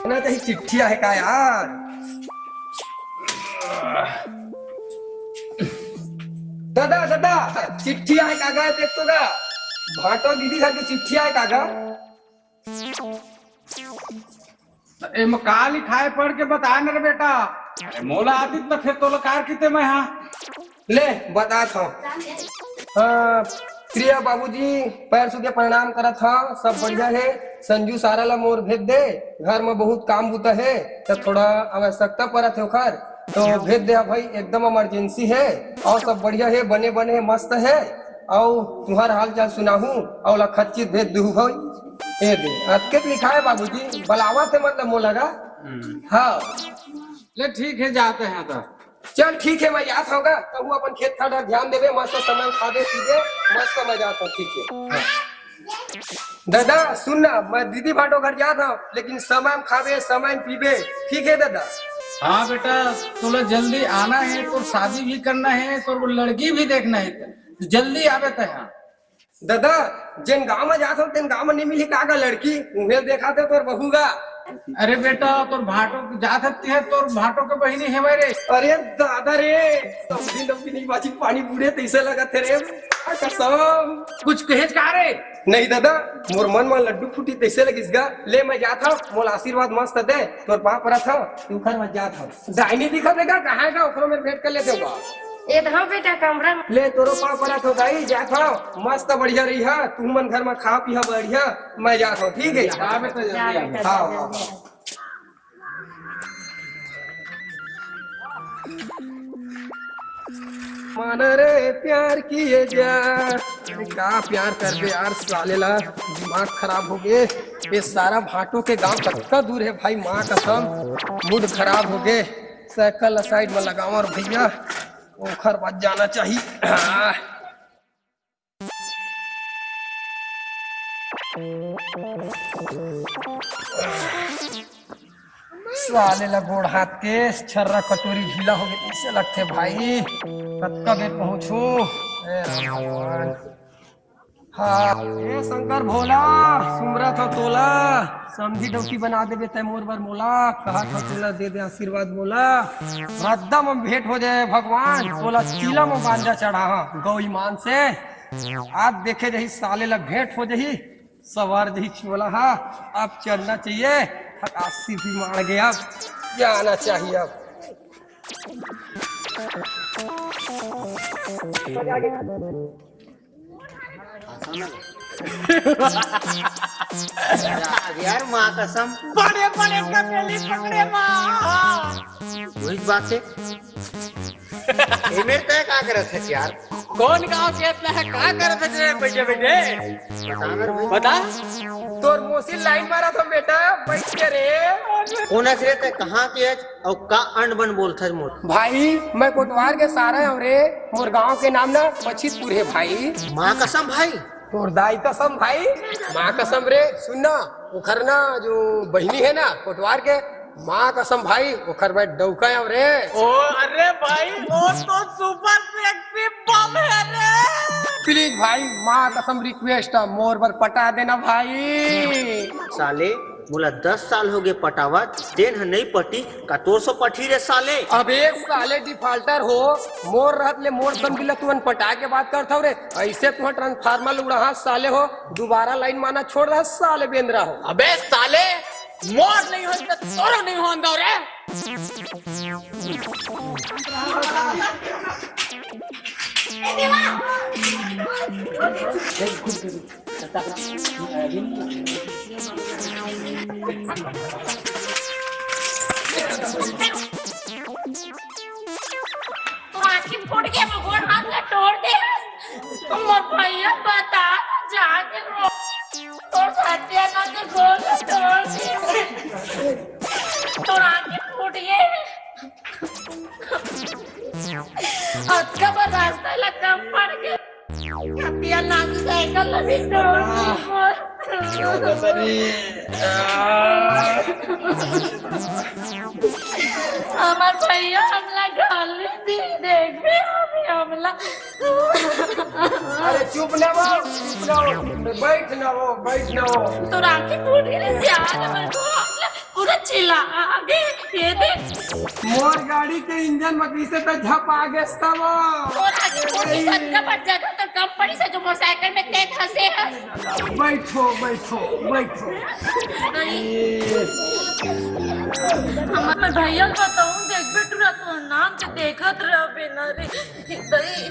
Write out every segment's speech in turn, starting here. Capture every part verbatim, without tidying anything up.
ना, कहीं चिट्ठी आहे का यार? दादा, दादा, चिट्ठी आहे का गा? देख तो गा, भाटो दीदी घर के चिट्ठी आहे का गा? एमा का लिखाय, पढ़ के बता न रे बेटा। अरे मोला आतिस त फेर तोला कार किते मैं हा। ले, बतात हव। हाँ, प्रिय बाबूजी, पैर छू के प्रणाम करत हव, सब बढ़िया हे। संजू सारा ला मोर भेज दे, घर म बहुत काम बुता हे, त थोड़ा आवश्यकता परत हे ओखर, तो भेज दे हा भाई, एकदम emergency हे। अउ सब बढ़िया हे, बने बने हे, मस्त हे। अउ तुंहर हाल चाल सुनाहू, अउ ला खच्चित भेज दूहू भाई। ए दे, अतकेच लिखाय बाबूजी, बलावत हे मतलब मोला गा। हम्म। हाँ। ले ठीक हे, जाते हैं तो। चल ठीक हे, मैं जात हव गा, तहूँ अपन खेत खार ध्यान देबे, मस्त समय खाबे पीबे, मस्त मैं जात हव, ठीक हे। हाँ। दादा सुन ना, मैं दीदी भाटो घर जात हव, लेकिन समय म खाबे, समय म पीबे, ठीक हे दादा? हाँ बेटा, तोला जल्दी आना हे, तोर शादी भी करना हे, तोर वो लड़की भी देखना हे, तो जल्दी आबे तैं हा। दादा, जेन गांव म जात हव, तेन गांव म नइ मिलही का गा लड़की? उहें देखाथे तोर बहू गा। अरे बेटा, तोर भाटो जात हस, तें तोर भाटो के बहिनी हेवय रे। अरे दादा रे, समधी लोग भी नइ बाची, पानी बूड़े तइसे लगत हे रे। आ कसम। कुछ कहेच का रे? नहीं दादा, मोर मन म लड्डू फूटी तइसे लगिस गा। ले मैं जात हव, मोला आशीर्वाद मस्त दे, तोर पाँव परत हव, तू घर म जात हव। डायनी दिखत हे गा, कहाँ हे गा, ओकरो मेर भेंट कर लेते हव गा। ए धव बेटा कमरा म। ले तोरो पाँव परत हव दाई, जात हव, मस्त बढ़िया रहिहा, तुहू मन घर म खा पीहा बढ़िया, मैं जात हव, ठीक हे? हाँ बेटा, जल्दी आ। हाँ, हाँ, हाँ। माना रे प्यार किए जा। अरे का प्यार करबे यार, साले ला दिमाग खराब हो गे। ये सारा भाटो के गांव कतका दूर हे भाई, माँ कसम, मूड खराब हो गे। साइकिल ला साइड में लगाओ और भैया, ओखर बाद जाना चाहिए। साले ला गोड़ हाथ के छर्रा कटोरी ढीला हो गे, कइसे लगथे भाई? कतका बेर पहुंचू? ए राम भगवान। हाँ, ए शंकर भोला, सुमरत हव तोला, समधी डौकी बना देबे तैं मोर बर मोला, कहत हव तोला दे दे आशीर्वाद मोला, रद्दा म भेंट हो जाए भगवान, तोला चीला म बांधा चढ़ाहा गौ ईमान से, आज देखे जाही साले ला भेंट हो जाही, सवार जाही चोला हा, अब चलना चाहिए, थकासी भी मार गया, अब जाना चाहिए अब। यार, माँ कसम। बड़े बड़े कमेली पकड़े माँ। वही बात है। ये मेरे तय का करत है यार? कौन गांव के इतना है, का करत है रे बैठे बैठे? बता ना रे भाई। बता। तोर मौसी लाइन मारत हे बेटा, बैठ के रे। कौन है रे तय, कहाँ के है? अउ का अंड बन बोलथस मोर? भाई, मैं कोटवार के सारा हंव रे। मोर गांव के नाम ना पछीतपुर हे भाई। माँ कसम भाई। तोर दाई कसम भाई। माँ कसम रे, सुन ना, ओखर ना जो बहिनी हे ना कोटवार के, माँ कसम भाई, ओखर मैं डौका हंव रे। ओ, अरे भाई, वो तो super sexy bum है रे। Please भाई, माँ कसम request है, मोर बर पटा देना भाई। साले, मोला दस साल हो गे पटावत, तेन ह नइ पटी, का तोर सो पटही रे साले? अबे साले defaulter हो, मोर रहत ले मोर समधी ला तुमन पटा के बात करथव रे, अइसे तुंहर transformer उड़ाहा साले हो, दुबारा line माना छोड़ रहा साले बेंदरा हो। अबे साले, मोर नइ होही त तोरो नइ होन दव रे। आँखी फूट के मोर हाथ ला तोड़ दे। मोर भैया बता, जाके रो। तोर सत्या ना के गोड़ ला तोड़ दे। तोर आँखी फूट गे। अतका बड़ रास्ता ला कम पड़ गे। कतिया नाक साइकिल ला भी तोड़ दी मोर। हमर भैया हमला गाली दी, देखबे अभी हमला। अरे चुप ना बा, बैठ ना वो, बैठ ना वो। तो राखी फूट गई रे यार, हमर को पूरा चिल्ला आगे। ये देख। मोर गाड़ी के इंजन में किसे तो झपा गे तब। तोर आगे फूट गई, सटका पर जगह तो कम पड़ी से जो मोटरसाइकिल में तेज हंसे हस। बैठो, बैठो, बैठो। हमर भैया ल बताऊं, देख बेटुरा, तोर नाम से देखत रहबे ना रे। दई।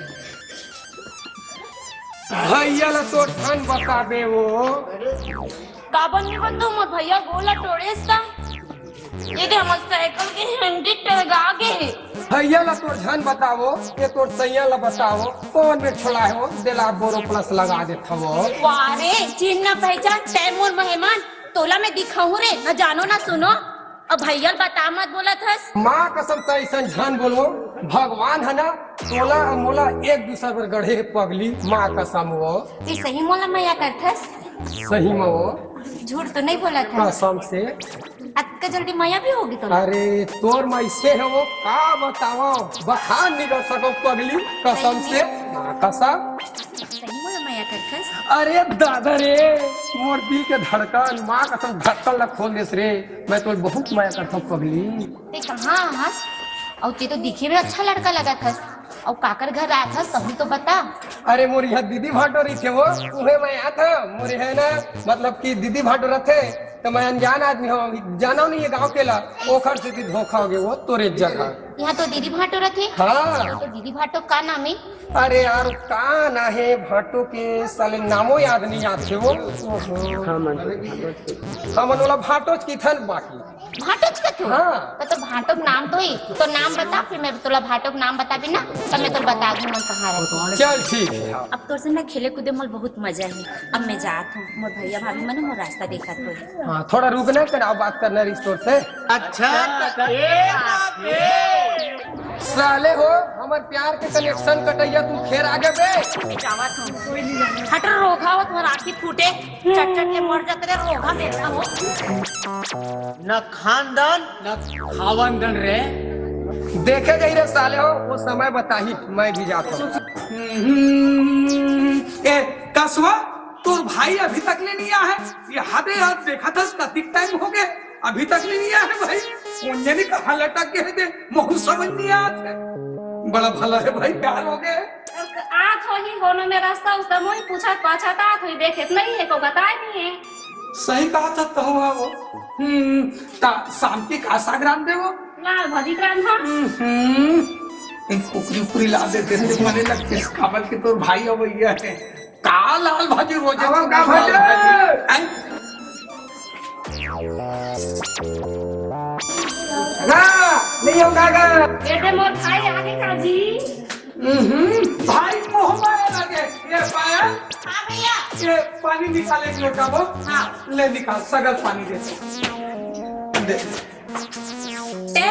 भैया ला तोर झन बताबे वो। काबर नहीं बताऊं, मोर भैया गोला टोड़ेस ता। ये दे, हमर साइकिल के हैंडल टरगा गे हे। भैया ला तोर झन बतावो, ये तोर सैया ला बतावो, कौन में छोड़ा है वो, देला बोरो प्लस लगा देथव वो। वाह रे, चिन्ह ना पहचान, तै मोर मेहमान, तोला मैं दिखाहूं रे, न जानो न सुनो। अब भैया ल बता मत बोलत हस। माँ कसम, तै अइसन झन बोलवो, भगवान है ना, तोला अउ मोला एक दूसर बर गढ़े हे पगली, माँ कसम वो। तै सही मोला मया करथस? सही में वो। झूठ तो नहीं बोलत हस? कसम से। अतका जल्दी मया भी होगे तोला? अरे, तोर में अइसे है वो, का बतावो, बखान नहीं कर सको पगली, कसम से, माँ कसम। सही में मया करथस? अरे दादा रे, मोर दिल के धड़कन, माँ कसम धड़कन ला खोल देस रे। मैं तोर बहुत मया करथव पगली। तै कहाँ हस? अउ तै तो दिखे में अच्छा लड़का लगत हस। अउ काकर घर रहत हस, कहूँ तो बता। अरे मोर इहाँ दीदी भांटो रहिथे वो, उहे मैं आत हव। मोर इहाँ ना, मतलब कि दीदी भांटो रहिथे, त मैं अनजान आदमी हव, जानव नहीं ये गाँव के ला, ओखर सेती धोखा होगे वो तोरे जगह। इहाँ तो दीदी भांटो रहिथे? हाँ। तो दीदी भांटो का नाम हे? अरे यार, का ना हे भांटो के, साले नामो याद नहीं आथे वो। ओहो। हमन ओला भांटोच किथन बाकी। भांटोच कथो? हाँ। त तो भांटो के नाम तो ही, तो नाम बता, फिर मैं तोला भांटो के नाम बताबे ना, तब मैं तोला बता दूँ मैं कहाँ रहती। चल ठीक है। अब तोर से ना खेले कूदे मोला बहुत मजा हे। अब मैं जात हूँ, मोर भैया भाभी मन मोर रास्ता देखत होही। हाँ, थोड़ा रुक ना, कन अउ बात करना रहिस तोर से। अच्छा, त ए बाप रे। साले हो, हमर प्यार के कनेक्शन कटइया, तू फेर आगे बे। जावत हूँ। हट रे रोगहा हो, तुम्हार आँखी फूटे, चट चट के मर जाते रे रोगहा बेटा हो। न खानदान, न खावन दन रे। देखे जाही रे साले हो, वो समय बताही, मैं भी जात हूँ। हम्म, ए, कसवा, तोर भाई अभी तक ले नहीं आया है? ये हदे यार, देखा था कतिक टाइम होगे, अभी तक ले नहीं आया है भाई। उन्हें नहीं कहाँ लटक गए थे, महू समझ नहीं आया था। बड़ा भला है भाई, प्यार होगे। आत होही कोनो में रास्ता उसका मोही पूछत पाछत आत होही, देखे त नहीं है, को बताए नहीं है। सही कहा था, कहूँ है वो। हम्म, ता शाम के का साग रांध देवो? लाल भाजी रांध। हम्म, एक कुकरी उकरी ला देते थे, मने लगते काबर के तोर भाई अवैया है। का लाल भाजी रोजे अब तो का लाल भाजी? भाजी? हैं? ना, नहीं होगा का? ये दे मोर भाई आगे का जी। हम्म, भाई मोह माया लगे। ये पाया? हाँ भैया। ये पानी निकाले एक लोटा वो। हाँ। ले निकाल, सगल पानी दे। दे। ते?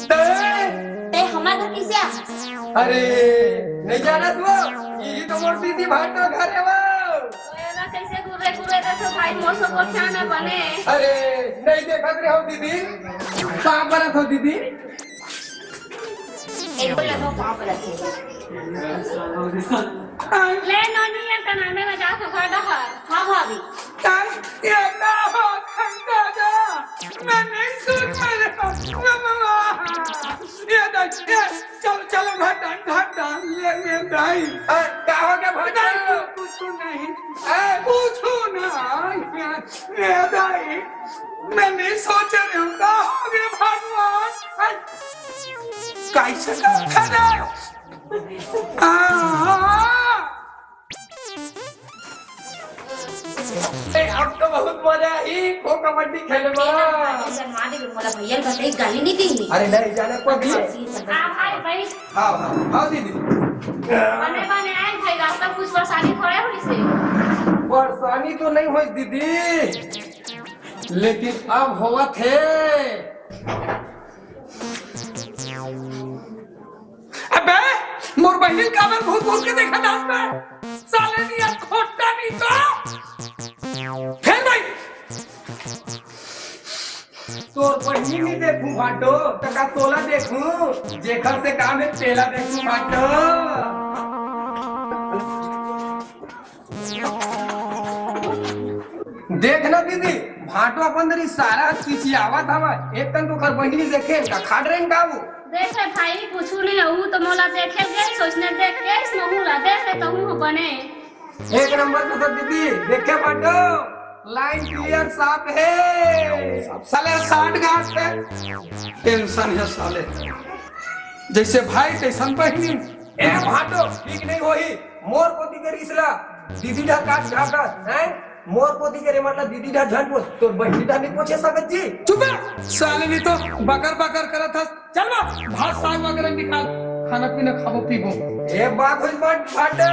ते? ते हमार घर किसे आ? अरे, नहीं जाना तू? यही तो मोर दीदी भांटो घर है वो। ओए ना, कैसे गुर्रे गुर्रे रहे तो भाई, मोसो को क्या ना बने। अरे, नहीं देखत रहे हो दीदी? कहाँ पर हो दीदी? एक बोला तो पाँव पलट के। ले नोनी, ये तना में ना जा सका डहर। हाँ भाभी। ताई, ये का हो खंडा जा? मैं नहीं सोच पा रहा। ये दाई, ये चल, चलो घटन, घटन, ये, ये दाई। अ, का हो गया भाई? नहीं, कुछ नहीं। अ, कुछ नहीं। ये, ये दाई, मैं नहीं सोच रही हूँ। का हो गया भगवान? अ, कैसे का खड़ा? आ, आ, आ। ए, अब तो बहुत मजा आई, खो कबड्डी खेले में। जन्मा दे, मोला भैया ल बताई, गाली नहीं दी। अरे नहीं जाने पगली। हाँ भाई, भाई। हाँ, हाँ, हाँ दीदी। बने, बने आए भाई, रास्ता कुछ परेशानी थोड़े होइसे। परेशानी तो नहीं होइस दीदी, लेकिन अब होवत हे। अबे, मोर बहिनी काबर घूर घूर के देखत हस बे? साले नियर खोटा नहीं तो। फेर भाई। तोर बहिनी नहीं देखूं भांटो, त का तोला देखूं? जेकर से काम है तेला देखूं भांटो। देख ना दीदी, भांटो अपन दरी सारा चिचियावत हवय। एक कन तो ओकर बहिनी देखे का खाट रहिन का वो। देख रे भाई, कुछु नहीं, ऊ तो मोला देखे गे, सोचने देख के, महू ला देख रे, तहूँ ह बने। एक नंबर तो सब दीदी, देखे भांटो, लाइन क्लियर साफ है। साले साठ गांठ पे टेंशन है साले, जैसे भाई तैसन बहिनी। ए भांटो, ठीक नहीं होही। मोर कोती के रिस ला दीदी ढकास ढाकत, हैं? मोर कोती के रे मतलब दीदी ढा झन पोछ, तोर बहिनी ढा नहीं पोछे सकत जी। चुप है, साले भी तो बकर बकर करत हस। चल बा, भात साग वगैरह निकाल, खाना पीना खाबो पीबो। ए बात होई बात भांटो,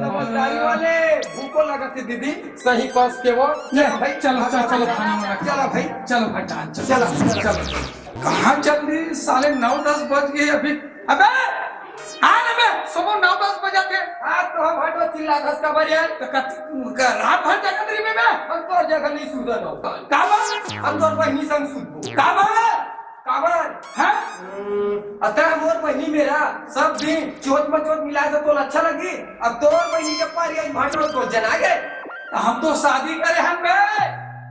समझदारी वाले। भूखो लगत है दीदी, सही कस के वो। ले, भाई, चलो, चलो, चलो, खाना वाना चलो भाई। चलो भाई, चलो, चलो, चलो। चलो। कहाँ चल दी साले, नौ दस बज गए अभी। अबे, आ ना बे, सुबह नौ दस बजे थे। आज तो हम हटो चिल्ला दस का बजे। तो कत-, क-, रात भर जगत रही बे, बे। हम तो जगह नहीं सुधर हो। का बा? हम तो बहिनी संग सुधबो। का बा? काबर? हैं? हम्म, अतः मोर बहिनी मेरा सब दिन चोच में चोच मिला से तोला अच्छा लगी। अब तोर बहिनी के पारी आई भांटो तो जना गए। तो हम तो शादी करे हम बे।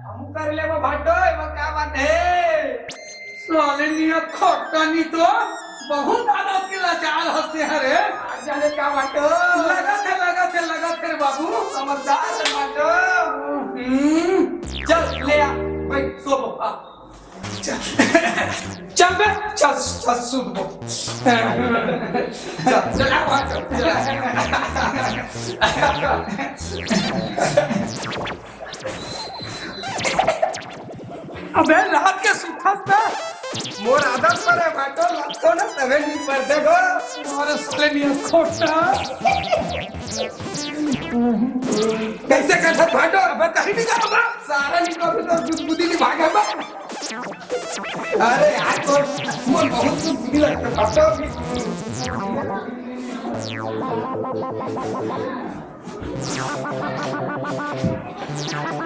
हमू कर लेबो भांटो, एमा का बात है? साले नियत खोटा नहीं तो बहुत आदत के लाचार हंसते हैं रे। आज जाने का भांटो? लगा थे, लगा थे, लगा थे रे बाबू। समझदार है भांटो। हम्म। चल ले आ, बैठ सो आ। चल, चल बे, चल, चल, सूत बो। चल, चल, आ, आ, चल, चल। अबे, रात के सुतस ना। मोर आदत पर है, भांटो, लत्तो ना, तबे नहीं पड़ते गो। अरे, साले, नहीं खोटा। कैसे कर सकत भांटो? अबे, कहीं नहीं जाता बा। सारा नहीं कभी तो बुद्धि नहीं भागा बा। अरे यार, तो मन बहुत कुछ बुद्धि लगता है, भांटो।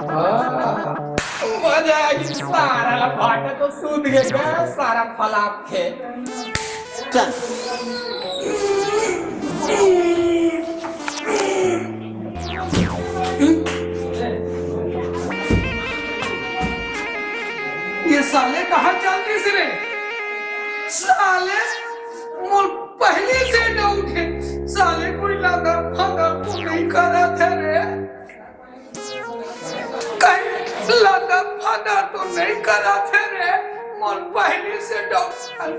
हाँ, मजा आ गई, सारा ला भांटो तो सूत गए, सारा फलाप थे। चल। ये साले कहाँ चल दिस रे? साले मोर पहली से डाउट है, साले कोई लंदर फंदर तो नहीं करा थे रे? कहीं लंदर फंदर तो नहीं करा थे रे? मोर पहली से डाउट है।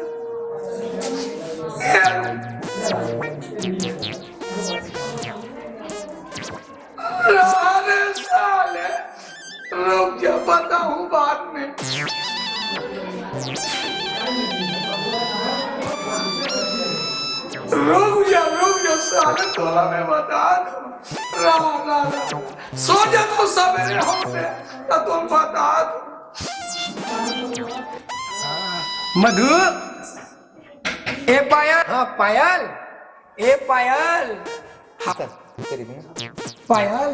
अरे साले, रुक जा, बताऊं बाद में। रुक जा, रुक जा, साले, तोला मैं बता दूं। रहा, रहा, रहा। सो जा तो सवेरे होते, तो तुम बता दो। मधु, ए पायल, हाँ पायल, ए पायल। हाँ। सर, तेरी भी। पायल।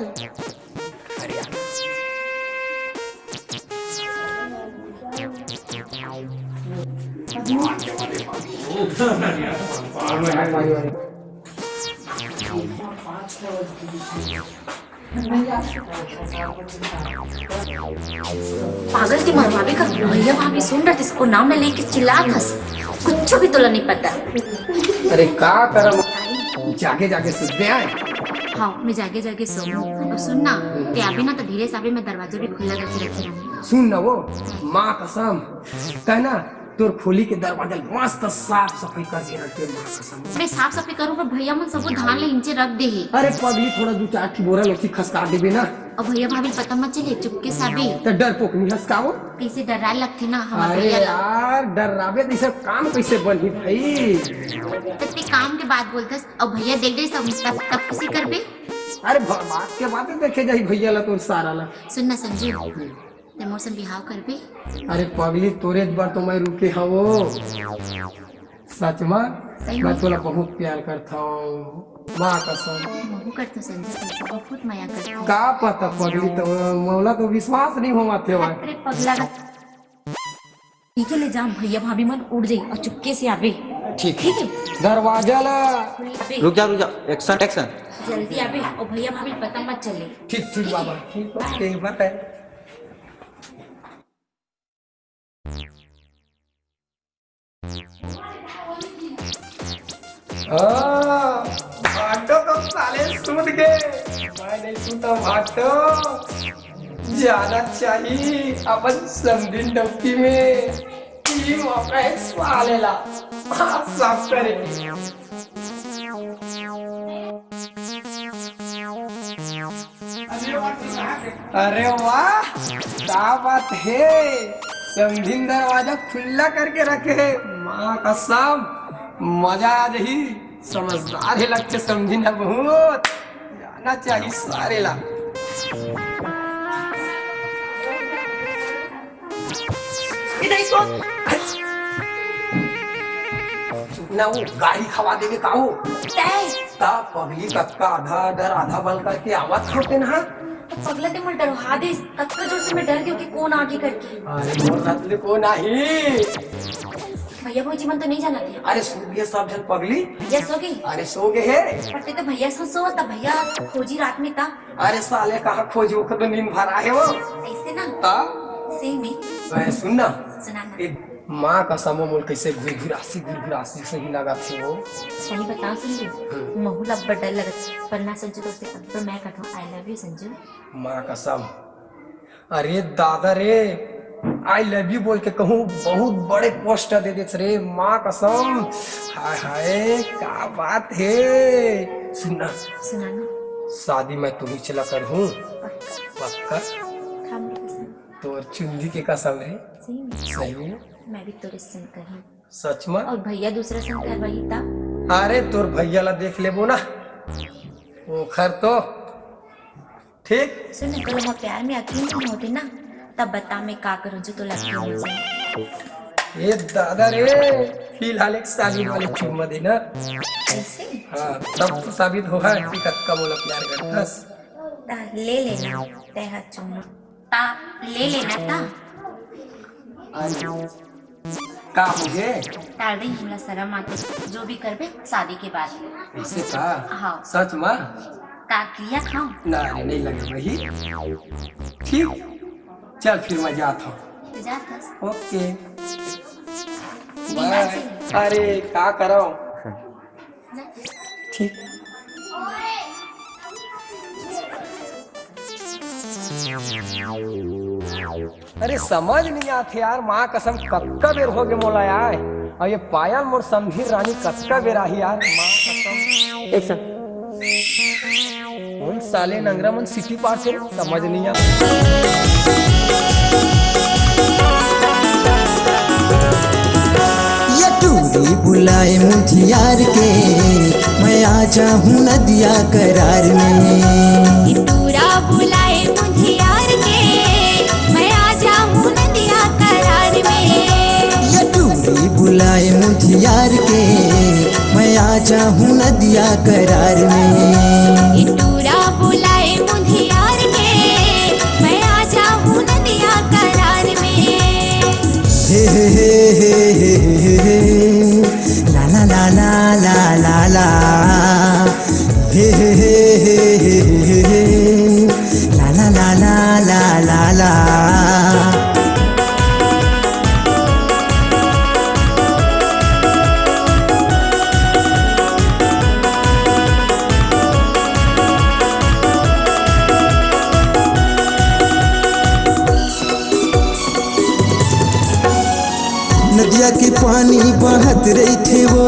पागल के मरवावे का भैया भाभी सुन रहे, इसको नाम में लेके चिल्लात हस, कुछ भी तोला नहीं पता। अरे का करम, जागे जागे सुतबे आए। हाँ, मैं जागे जागे सोऊं। अब सुन ना, ते आबे ना तो धीरे से आबे, मैं दरवाजा भी खुला करके रखे रहूं। सुन ना वो, माँ कसम, कहना तोर खोली के दरवाजा ल मस्त साफ सफाई करके रखे, माँ कसम। मैं साफ सफाई करूं, पर भैया मन सबो धान ले इंचे रख दे हे। अरे पगली, थोड़ा दू चार ठी बोरा लोथी खसका देबे ना। अउ भैया भाभी पता मत चले, चुपके से आबे। त डरपोकनी हस का वो? कैसे डराए लगथे ना हमारे अरे भैया ला। यार, डराबे त इसे काम कैसे बनही भाई? त ते काम के बात बोलथस, अउ भैया देख दे सब, तब, तब कैसे करबे? अरे भ-, बात के बात देखे जाही भैया ला, तोर सारा ला। सुन ना संजू, ते मोर संग बिहाव करबे? अरे पगली, तोरे बर तो मैं रुके हवो। सच में? सही में? मैं तोला बहुत प्यार करता हूँ। माँ कसम। महू करथों संजू, तुमसे बहुत मया करथों। का पता पगली, तो मोला तो विश्वास नहीं होवत हे भाई। अरे पगला का। ठीक है, ले जा, भैया भाभी मन उठ जाई और चुपके से आबे। ठीक। ठीक है? दरवाजा ला। अबे, रुक जा, रुक जा। Action, action. जल्दी आबे और भैया भाभी पता मत चले। ठीक, ठीक बाबा। ठीक, ओके, बाय। हाँ, भाटो तो साले सूत गे। मैं नहीं सूता भाटो। जाना चाहिए अपन समधिन डौकी में। ई मौका है साले ला। हाँ, साफ करे। अरे वाह, का बात है, समधिन दरवाजा खुला करके रखे है। माँ कसम, मजा आ जाही। समझदार है लगथे समधिन ह बहुत, जाना चाहिए सारे ला। ए, नहीं तो। ना वो गाड़ी खवा देवे का हो? तै? ता पगली कतका आधा डर आधा बल करके आवत होते ना। तो पगला ते मोर डरवा दिस, कतका जोर से मैं डर गेंव कि कोन आगे करके। अरे मोर साथ ले कोन आही? भैया भौजी मन तो नहीं जानत हे। अरे सो गे सब झन पगली। भैया सो गे? अरे सो गे हे। पर ते तो भैया संग सोवत, भैया खोजी रात में ता। अरे साले कहाँ खोजी, ओकर तो नींद भर आहे वो। ऐसे ना? ता? सही में। अरे सुन ना। सुना ना। ए, माँ कसम मोला कैसे घुरघुरासी घुरघुरासी सही लगथे वो। सही बतावँव संजू, हम्म। महू ला अब्बड़ डर लगत हे, पर ना संजू तो से अब्बड़ मैं कथों I love you संजू। माँ कसम। अरे दादा रे, I love you बोल के कहूँ बहुत बड़े post दे देस रे, माँ कसम। हाय हाय, का बात हे। सुन ना। सुना ना। शादी मैं तुहीच ला करहूँ। पक्का। पक्का? खा मेरी कसम। तोर चुंदी के कसम रे। सही में? सही में? मैं भी तोरे संग करहूँ। सच में? अउ भैया दूसरा संग करवाही ता? अरे तोर भैया ला देख लेबो ना, ओखर तो ठीक। सुन ना, तोला मोर प्यार में यकीन नहीं होते ना, तब बता मैं का करूँ जो तोला यकीन हो जाए। ए दादा रे, फिलहाल एक साली वाले चुम्मा दे ना। कैसे? हाँ, तब तो साबित होही कि कतका मोला प्यार करथस। ता ले लेना, तै हा चुम्मा। ता ले लेना ता। का होगे? टाल दे, मोला शरम आथे, जो भी करबे शादी के बाद। ऐसे का? हाँ। सच में? का किरिया खाऊं? ना रे, नहीं लगे वही। ठीक, चल फिर मैं जात हूँ। तो जात हस। ओके। बाय। अरे का करव? ठीक। अरे समझ नहीं आत हे यार, माँ कसम कतका बेर होगे मोला यार। अउ ये पायल मोर समधिन रानी कतका बेर आही यार, माँ कसम। एक सेकंड। कोन साले नंगरा मन सिटी पास हे, समझ नहीं आत। ये टूरी बुलाए मुझियार के, मैं आ जाहूँ नदिया करार में। टूरा बुलाए मुझियार के, मैं आ जाहूँ नदिया करार में। ये टूरी बुलाए मुझियार के, मैं आ जाहूँ नदिया करार में। टूरा बुलाए मुझियार के, मैं आ जाहूँ नदिया करार में। हे हे हे हे हे हे हे हे। ला ला ला ला ला ला ला। हे हे हे हे हे हे हे। ला ला ला ला ला ला ला। नदिया के पानी बहत रहिथे वो,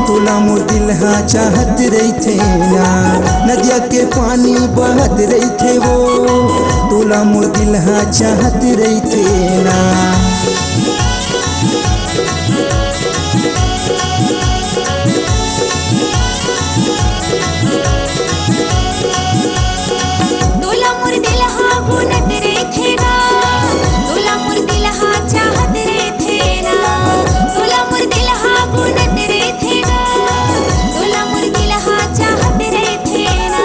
तोला मोर दिल हा चाहत रहिथे ना। नदिया के पानी बहत रहिथे वो, तोला मोर दिल हा चाहत रहिथे ना। तोला मोर दिल हा बुनत रहिथे ना, तोला मोर दिल हा चाहत रहिथे ना, तोला मोर दिल हा बुनत रहिथे ना, तोला मोर दिल हा चाहत रहिथे ना।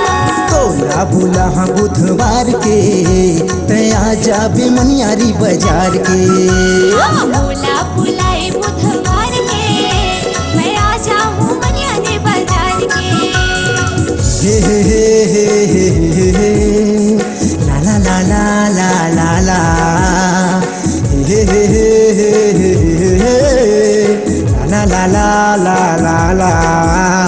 तोला बुलाहूँ बुधवार के, तैं आ जाबे मनियारी बाजार के। हाँ, मोला बुलाए बुधवार के, मैं आ जाहूँ मनियारी बाजार के। हे हे हे हे हे हे हे हे। ला ला ला ला ला ला ला। हे हे हे हे हे हे हे। ला ला ला ला ला ला ला।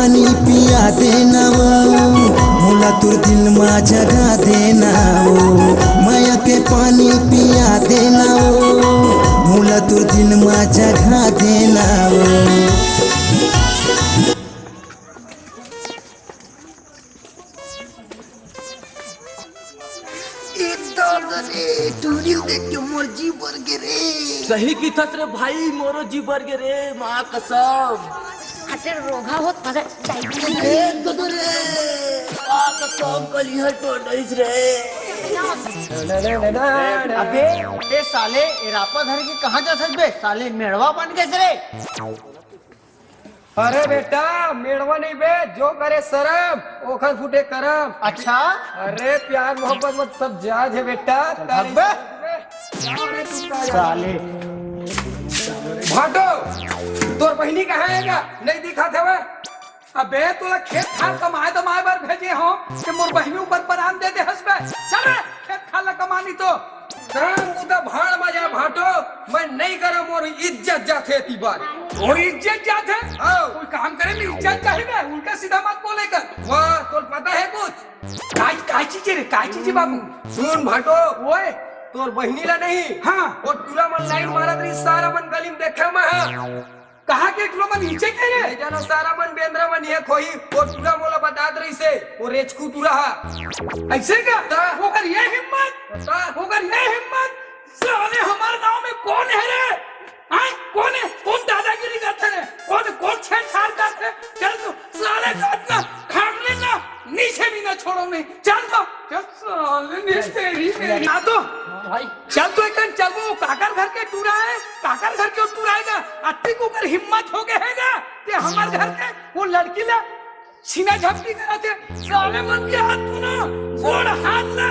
पानी पिया देना वो, मोला तोर दिल मा जगा देना वो। मया के पानी पिया देना वो, मोला तोर दिल मा जगा देना वो। ए दादा रे, टूरी देख के मोर जी बर गे रे। सही किथस रे भाई, मोरो जी बर गे रे, माँ कसम। हटे रोगहा होत मगर ए दादा रे, माँ कसम कलिहर टोडइस रे। अबे ए साले, ए रापा धर के कहाँ जाथस बे? साले मेड़वा बन गेस रे। अरे बेटा, मेड़वा नहीं बे, जो करे शरम, ओखर फूटे करम। अच्छा? अरे प्यार मोहब्बत मत सब जायज है बेटा। चल भाग बे। साले। भाटो, तोर बहिनी कहाँ है गा? नहीं दिखात हवे। अबे तोला खेत खार कमाए दमाए बर भेजे हो कि मोर बहिनी ऊपर परान दे दे हस बे। चल रे, खेत खार ला कमानी तो। काम बुता भाड़ मा जा भाटो, मैं नहीं करम, मोर इज्जत जाथे एती बर। मोर इज्जत जाथे? हाँ। कोई काम करे में इज्जत जाही बे, उल्टा सीधा मत बोले कर। वाह, तोर पता है कुछ? काय, काय चीज रे, काय चीज बाबू? सुन भाटो। ओए। तोर बहिनी ला नहीं। हाँ। वो टूरा मन लाइन मारत रही, सारा मन गली में देखे मैं, हाँ। कहाँ के टूरा मन नीचे के रे? नहीं जानो, सारा मन बेंदरा मन ये खोही, वो टूरा मोला बतात रही से, वो रेचकू टूरा हा। ऐसे का? ता। ओकर ये हिम्मत? ता। ओकर ये हिम्मत? साले हमारे गांव में कौन है रे? हाँ? कौन है? कौन दादागिरी करते रे? कौन, कौन छेड़छाड़ करते? चल तो साले को इतना खामले ना नीचे भी ना छोड़ो नहीं। चल तो, चल साले ने तेरी मेरी। ना तो। हाँ भाई। चल तो एक दिन चल वो काकर घर के टूरा है, काकर घर के टूरा है ना, अत्ती को अगर हिम्मत हो गए है ना, कि हमारे घर के वो लड़की ला छीना झपटी करा थे, साले मन के हाथ तू ना, गोड़ हाथ ला,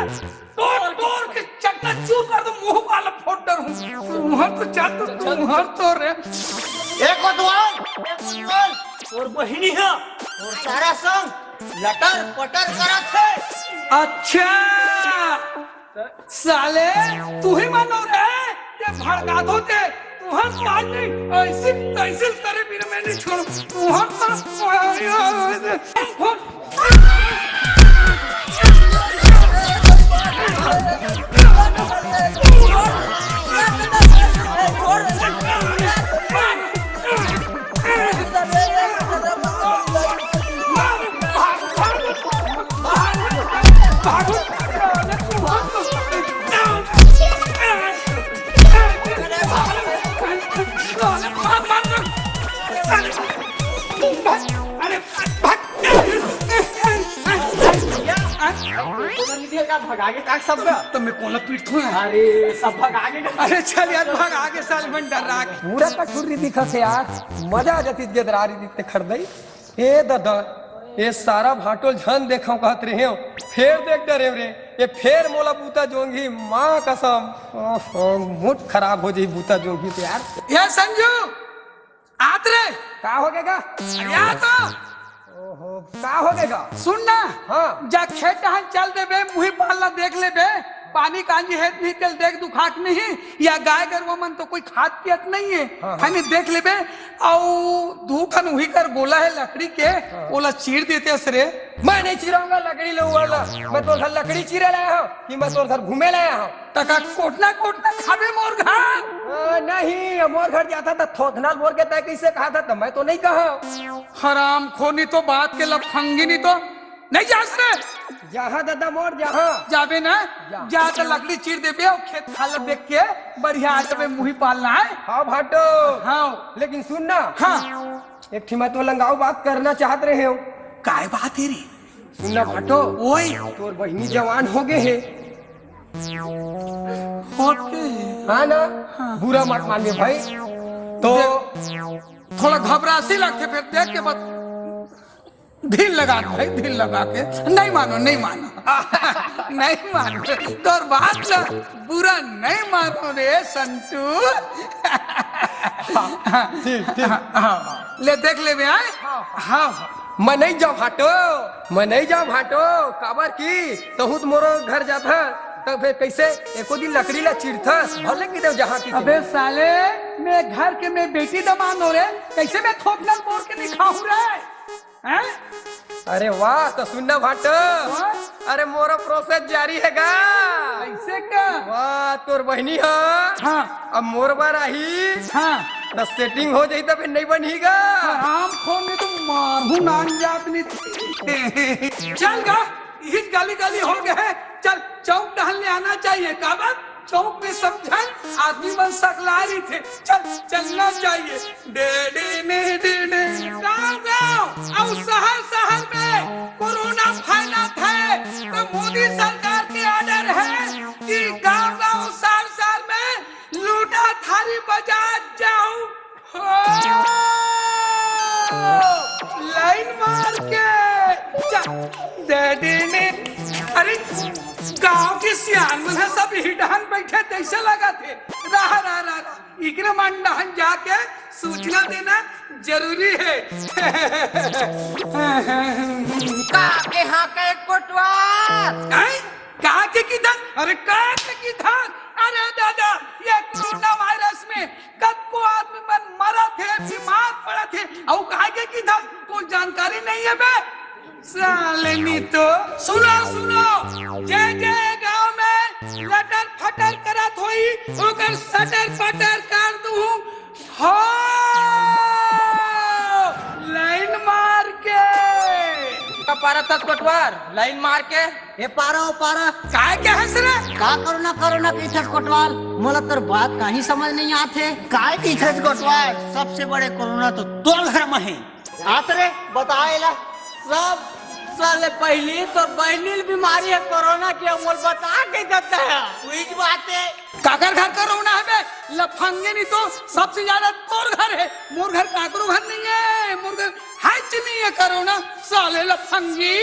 तोड़ तोड़ के चकनाचूर कर दो, मुंह वाला फोड़ डर हूँ। तुम्हार तो चल तो, तुम्हार तो रे। एक कोतवाल, एक कोतवाल, तोर बहिनी है, तोर सारा संग लटर पटर करत है। अच्छा, साले, तू ही मानो रे, ये भड़कात होते, तुहर तो आज नहीं, ऐसी तैसी करे बिना मैं नहीं छोड़ू, तुहर तो भगा के का सब का? तो मैं कोला पीट थू। अरे, सब भगा के। अरे, चल यार, भगा के, साल मन डर रहा। पूरा कठुर्री दिखत हे यार, मजा आ जाती गेदरारी दिखते खरीदई। ए दादा, ए सारा भाटो ल झन देखव कहत रहेंव, फेर देख डरेंव रे, ए फेर मोला बूता जोंघी, माँ कसम। ओहो, मूड खराब हो जाही बूता जोंघी त यार। ए संजू, आत रे। का हो गे गा? अरे आ तो। ओहो, का हो गे गा? सुन ना। हाँ। जा खेत डहन चल देबे, मुही पाल ला देख लेबे, पानी कांजी हे त नहीं तेला देख दुखात नहीं, या गाय गरुवा मन तो कोई खात पियत नहीं है, हाँ, हाँ। खाली देख लेबे। अउ दू ठन उही कर गोला है लकड़ी के, हाँ। ओला चीर देतेस रे। मैं नहीं चिराऊंगा लकड़ी ले वाला, मैं तो घर लकड़ी चीरे लाया हूँ कि मैं तो घर घूमे लाया हूँ। तका कोटना कोटना खाबे मोर घर। आ, नहीं, मोर घर जाता था थोथना बोल के तय कैसे कहा था, तो मैं तो नहीं कहा। हराम खोनी तो बात के लफंगी नहीं तो। नहीं जास रे? जहाँ दादा मोर जहाँ। जाबे ना? जा। जा त लकड़ी चीर देबे अउ खेत खाला देख के बढ़िया आ जाबे मुही पालना है। हाँ भाटो। हाँ। लेकिन सुन ना। हाँ। एक ठी मैं तो लंगाऊ बात करना चाहत रहेंव। काय बात है रे? सुन ना भाटो। ओए। तोर बहिनी जवान हो गे हे। होत के? हाँ ना? हाँ। बुरा मत मानिए भाई। तो देख, थोड़ा घबरासी लगथे, फेर देख के बत-, ढील लगा के भाई, ढील लगा के। नहीं मानो, नहीं मानो। नहीं मानो। तोर बात ला बुरा नहीं मानो रे संतू। ठीक, ठीक। हाँ, हाँ। ले देख लेबे, आय? हाँ, हाँ। हाँ, हाँ। मैं नहीं जाऊँ भाटो, मैं नहीं जाऊँ भाटो, काबर की तहूँ तो मोरो घर जाथा, तब फिर कैसे एको दिन लकड़ी ला चीरथस, भले की देव जहाँ की अबे साले, मैं घर के मैं बेटी दमान हो रे, कैसे मैं थोकना बोर के नहीं खाऊँ रे? हैं? अरे वाह, त सुन ना भाटो। वाह। अरे मोरो प्रोसेस जारी हे गा। अइसे का? वाह, तोर बहिनी ह। हाँ। अब मोर बर आही। हाँ। त सेटिंग हो जाही त फेर नइ बनही गा। हराम खोर, नइ तो मारहूँ नान जात नइ। चल गा, इही गली गली हो गे हे। चल, चौक डहन ले आना चाहिए। काबर? चौक में सब झन आदमी मन सकलाय रहिथे। चल, चलना चाहिए। डे, डे, ने, डे, डे। गाँव, गाँव अउ शहर, शहर में कोरोना फैलत हे, त मोदी सरकार के ऑर्डर हे कि गाँव, गाँव, शहर, शहर में लोटा थारी बजात जाहू। हो, लाइन मार के जा, डे, डे, ने। अरे, गाँव के सियान मन ह सब इही डहन बइठे तइसे लगत हे। रहा, रहा, रहा, रहा। इकरे मन डहन जाके सूचना देना जरूरी हे। का के हाँ के कोटवार? हैं? का के किधर? अरे का के किधर? अरे दादा, ये कोरोना वायरस में कतको आदमी मन मरत हे, बीमार पड़त हे, अउ का के किधर? कोई जानकारी नइ हे बे? साले नी तो। सुनो, सुनो, जे जे गाँव में लटर फटर करत होही, ओकर सटर पटर कर दूँ। हो, लाइन मार के। का पारा तक कोटवार, लाइन मार के। ए पारा, ओ पारा। काय के हंस रे? का कोरोना, कोरोना कहिथस कोटवार? मोला तोर बात काहीं समझ नइ आथे। काय कहिथस कोटवार? सबसे बड़े कोरोना तो तोर घर में हे। आत रे, बता एला। सब साले पहिली तो बहिनी ल बीमारी हे कोरोना के, मोल बता के देता है। वही बात है। काकर घर कोरोना हे बे? लफंगे नी तो सबसे ज्यादा तोर घर हे। मोर घर काकरो घर नइ हे, मोर घर हे च नइ हे कोरोना, साले लफंगी।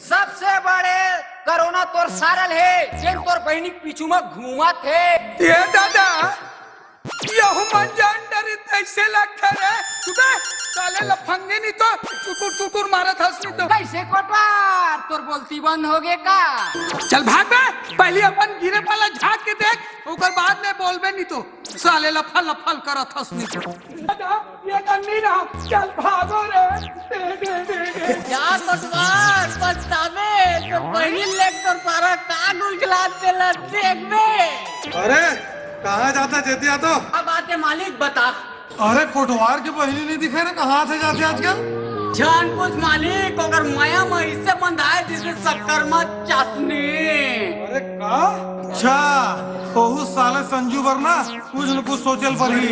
सबसे बड़े कोरोना तोर सारल हे, जेन तोर बहिनी के पीछू में घूमत हे। ए दादा, यहू मन जान डरे तइसे लगथे रे। चुप बे, साले लफंगे नी तो टुकुर टुकुर मारत हस नी तो। कइसे कोटवार, तोर बोलती बंद हो गे का? चल भाग बे, पहिली अपन गिरे वाला झांक के देख, ओकर बाद में बोलबे नी तो। साले लफल लफल करत हस नी तो। दादा, ये कर नहीं रहा, चल भागो रे। जा कोटवार, पछताबे, तोर बहिनी ले तोर पारा का गुलगुलात तेला देखबे। अरे, कहाँ जाथा जेतिया तो? अब आते मालिक बता। अरे, कोटवार के बहिनी नइ दिखे रे, कहाँ थे जाथे आजकल? जान पूछ मालिक, ओकर मया म अइसे बंधाय जइसे शक्कर म चासनी। अरे का? अच्छा, ओहू साले संजू बर ना कुछ न कुछ सोचे ल परही।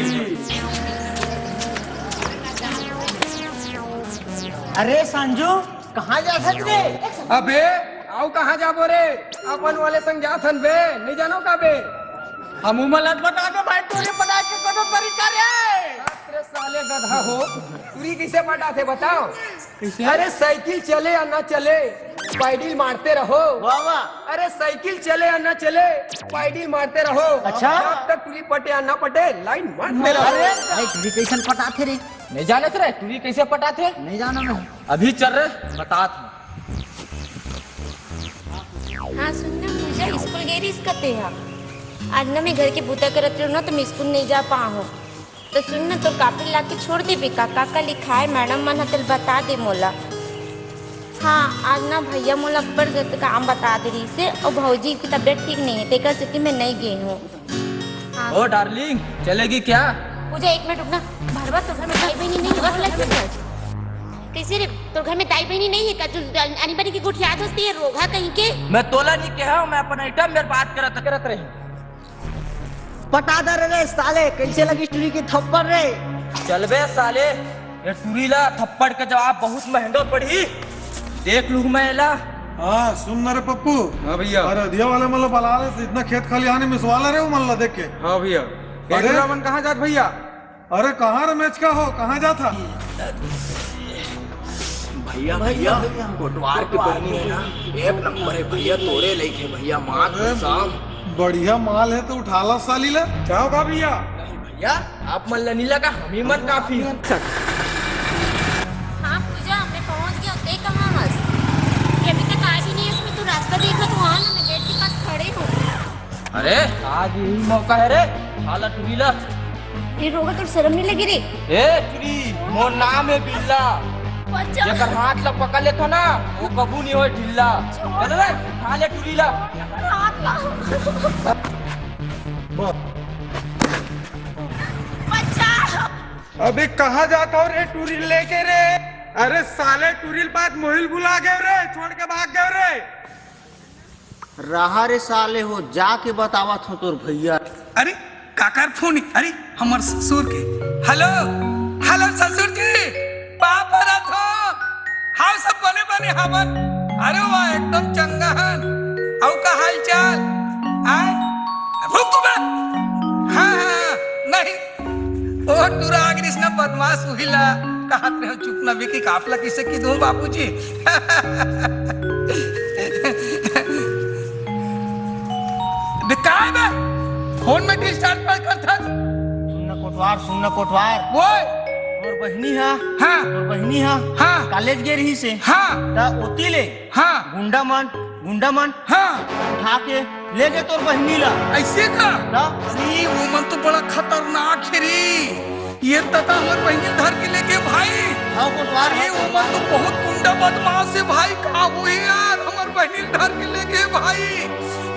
अरे संजू, कहाँ जाथस रे? अबे, अउ कहाँ जाबो रे? अपन वाले संग जाथन बे, नइ जानव का बे? हमू मन ल बता दे भाई, टूरी पटाय के कोनो तरीका रे। अरे साले गधा हो, टूरी कइसे पटाथे बताव? कइसे? अरे साइकिल चले या ना चले, पैडिल मारते रहो। वाह, वाह। अरे साइकिल चले या ना चले, पैडिल मारते रहो। अच्छा। जब तक टूरी पटे या ना पटे, लाइन मारते रहो। अरे भाई, टूरी कइसन पटाथे रे? नइ जानस रे, टूरी कइसे पटाथे? नइ जानव मैं। अभी चल रे, बतात हँव। हाँ, सुन ना पूजा, स्कूल गे रहिस का तेहा? आज ना मैं घर के बूता करत रहेंव ना, त मैं स्कूल नइ जा पाएंव। त सुन ना, तोर कापी ला के छोड़ देबे का? का का लिखाय, मैडम मन ह तेला बता दे मोला। हाँ, आज ना भैया मोला अब्बड़ जत काम बता दे रहिस हे, अउ भौजी के तबियत ठीक नइ हे, तेकर सेती मैं नइ गे हँव। हाँ। ओ डार्लिंग, चलेगी क्या? पूजा, एक मिनट रुक ना। भरवा, तोर घर में दाई बहिनी नइ हे, बोला क्यों? कइसे रे? तोर घर में दाई बहिनी नइ हे का? तू आनी बानी के गोठियात हस ते, ये रोगहा कहीं के। मैं तोला नइ केहेंव, मैं अपन आइटम मेर बात करत, करत रहेंव। पटा दे रे साले, कइसे लगिस टूरी के थप्पड़ रे? चल बे साले, ये टूरी ला थप्पड़ के जवाब बहुत महंगा पड़ही। देख लूँ मैं एला। हाँ, सुन ना रे पप्पू। हाँ भैया। अरे अधिया वाले मन ला बला ले, इतना खेत खलिहान में मिसवा ले रे, वो मन ला देख के। हाँ भैया। अरे? ए टूरा मन कहाँ जात भैया? अरे कहाँ रे मेचका हो, कहाँ जाथा? भैया, भैया, भैया, कोटवार के बहिनी हे ना, एक नंबर हे भैया, तोरे लइक हे भैया, माँ अरे, कसम। बढ़िया माल हे त उठा ला साली ला। जाव का भैया? नहीं भैया, आप मन ला नइ लगा, हमही मन काफी हे। हाँ पूजा, मैं पहुँच गेंव, तैं कहाँ हस? ये अभी तक आय भी नइ हे, उसमें तू रास्ता देखत हस ना, मैं गेट के पास खड़े हँव। अरे, आज यही मौका हे रे, उठा ला टूरी ला। ए रोगहा, तोर सरम नइ लगे रे? ए टूरी, मोर नाम हे बिल्ला। बच्चा। जेकर हाथ ला पकड़ लेथो ना, वो कभू नहीं होय ढीला। छोड़। चल रे, उठा ले टूरी ला। हाथ ला। बच्चा। अबे कहाँ जात हो रे टूरी लेके रे? अरे साले टूरी ल बात मोहिल भुला गए रे, छोड़ के भाग गए रे। रहा रे साले हो, जाके बतावत हो तोर भैया। अरे काकर फोन? अरे हमर ससुर के। हेलो, हेलो ससुर जी, पाँव परत हो। हाव सब बने बने हवन। अरे वाह एकदम चंगा हन। अउ का हाल चाल? आय रुक तू बे। हाँ हाँ नहीं। ओ टूरा आगरिस ना बदमाश उहिला। कहत रहे चुप ना विकी काफला किसे की दूं बाबूजी। बे काय बे? फोन में डिस्टर्ब कर कर था। सुन ना कोटवार, सुन ना कोटवार। बोल। तोर बहिनी हा। हाँ। तोर बहिनी हा। हाँ। कॉलेज गे रही से। हाँ। ता ओती ले। हाँ। गुंडा मन, गुंडा मन। हाँ। उठा के ले गे तोर बहिनी ला। ऐसे का? ता? अरे वो मन तो बड़ा खतरनाक है रे। ये तता हमर बहिनी धर के लेगे भाई। हाँ कोटवार। अरे वो मन तो बहुत गुंडा बदमाश है भाई, का हुई यार, हमर बहिनी धर के लेगे भाई।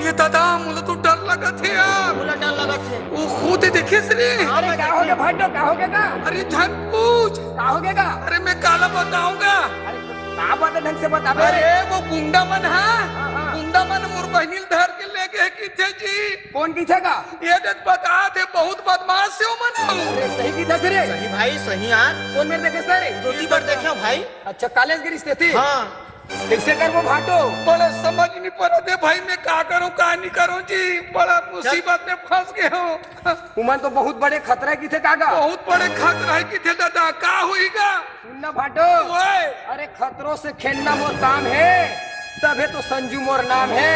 ये तता मुझे तो डर लगत है यार। बोला डर लगत है। वो खुद देखे से रे। अरे का हो गया भाटो, का हो गया का? अरे झन पूछ। का हो गया का? अरे मैं काला बताऊंगा। अरे तो का बात है ढंग से बता बे। अरे वो गुंडा मन हा। हाँ, हाँ। गुंडा मन मोर बहिनी धर के लेगे किथे जी। कौन किथे का? ये देख बता थे बहुत बदमाश है वो मन। अरे सही किथे रे। सही भाई सही यार। कौन मेर देखे रे? दो तीन बार देखे भाई। अच्छा कॉलेज के रिश्ते थे। हाँ। कैसे करबो भाटो? बड़ा समझ नहीं पड़ा दे भाई, मैं का करूं का नहीं करूं जी, बड़ा मुसीबत में फंस गए हो। उमन तो बहुत बड़े खतरा किथे काका। बहुत बड़े खतरा है किथे दादा, का होईगा? सुन ना भाटो। ओए। अरे खतरों से खेलना मोर काम है, तभे तो संजू मोर नाम है।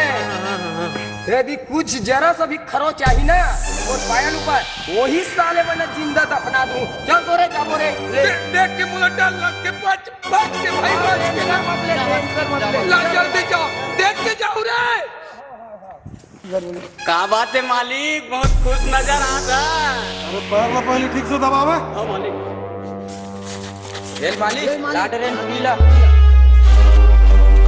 यदि कुछ जरा सा भी खरो चाही ना मोर पायल ऊपर, वही साले मन जिंदा दफना दूं। चल तो रे, जाबो रे। दे-, देख के मुझे डर लग के बच बच के भाई, बच के। टेंशन मत ले, टेंशन मत ले। ला, जल्दी जाओ, देख के जाओ रे। का बात है मालिक, बहुत खुश नजर आता। अरे पैर ला पहले ठीक से दबावे। हाँ मालिक। ए मालिक, ला रे टूरी ला।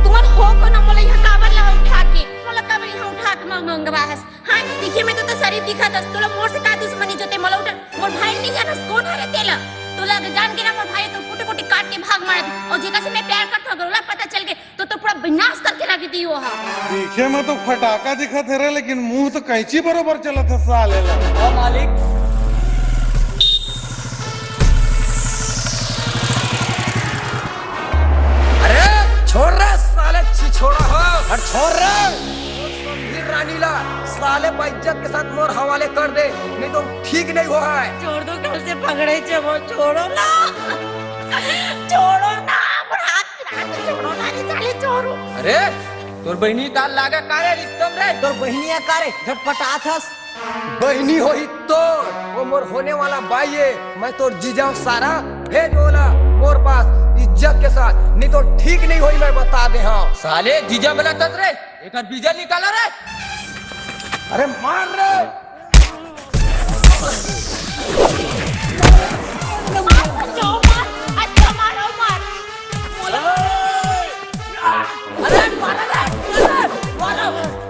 तुमन हो कोन मोला यहाँ काबर ला उठा के, मोला काबर यहाँ उठा के मंग मंगवा हस? हाँ, दिखे में तो, तो शरीफ दिखत हस, तोला मोर से का दुश्मनी जोते, मोला उठा, मोर भाई नहीं जानस, कौन हरे तेला? तोला अगर जान के ना मोर भाई तो कुटी कुटी काट के भाग मारत, और जेका से मैं प्यार करत हूँ, अगर ओला पता चल के, तो, तो पूरा विनाश करके रख दी वो हा। दिखे में तो फटाका दिखत है रे, लेकिन मुंह तो कैंची बरोबर चलत है साले ला। ओ मालिक। अरे, छोड़ रे साले छिछोड़ा हो। अरे छोड़ रे। समधी रानी ला साले बेइज्जत के साथ मोर हवाले कर दे, नहीं तो ठीक नहीं हो है। छोड़ दो, कल से पकड़े छे वो, छोड़ो ना। छोड़ो ना, मोर हाथ गिरा के छोड़ो ना, ये साले चोरू। अरे, तोर बहिनी तार लागे का रे रिश्तम रे? तोर बहिनिया का रे, झटपटात हस। बहिनी होही तोर, वो मोर होने वाला बाई है। मैं तोर जीजा हूँ सारा, भेज ओला मोर पास इज्जत के साथ, नहीं तो ठीक नहीं होई, मैं बता दे हाँ। साले जीजा बोला तस रे, एकर बीजा निकाला रे। अरे मार रे। मार, बचाओ, मार। अच्छा, मारो, मार। अरे, मारो रे, मारो, मारो।